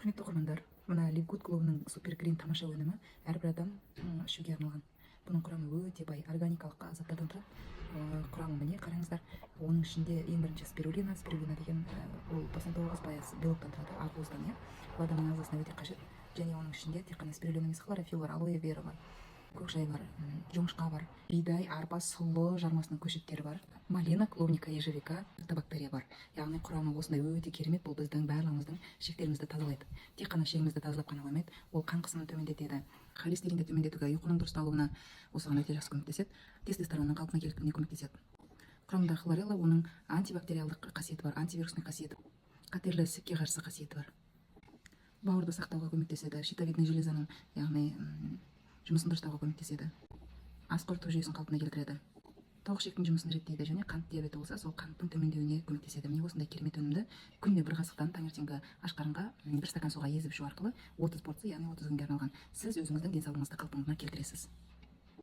Құрметті оқырмандар, мына Ливгуд клубының Супер Грин тамаша өнімі әрбір адам ішуге арналған. Бұның құрамы өте бай органикалық заттардан тұрады. Құрамы, міне, қараңыздар. Оның ішінде ең бірінші спирулина. Спирулина деген ол 99% белоктан тұрады, ақуыздан, иә. Бұл адамның ағзасына өте қажет. Және оның ішінде тек қана спирулина емес, хлорофилл бар, алоэ вера бар, көк шай бар, жоңышқа бар, бидай, арпа, сұлы жармасының көшеттері бар, малина, клубника, ежевика, лактобактерия бар. Яғни құрамы осындай өте керемет. Бұл біздің барлығымыздың ішектерімізді тазалайды. Тек қана ішегімізді тазалап қана қоймайды, ол қан қысымын төмендетеді, холестеринді төмендетуге, ұйқының дұрысталуына, осыған өте жақсы көмектеседі, тестостеронның қалпына келтіруіне көмектеседі. Құрамында хлорелла, оның антибактериалдық қасиеті бар, антивирусный қасиеті, қатерлі ісікке қарсы қасиеті бар, бауырды сақтауға көмектеседі, щитовидный железаның, яғни жұмысын дұрыстауға көмектеседі, ас қорыту жүйесін қалпына келтіреді, тоқ ішектің жұмысын реттейді және қант диабеті болса, сол қанттың төмендеуіне көмектеседі. Міне, осындай керемет өнімді күніне бір қасықтан таңертеңгі аш қарынға бір стакан суға езіп ішу арқылы 30 порция, яғни 30 күнге арналған, сіз өзіңіздің денсаулығыңызды қалпына келтіресіз.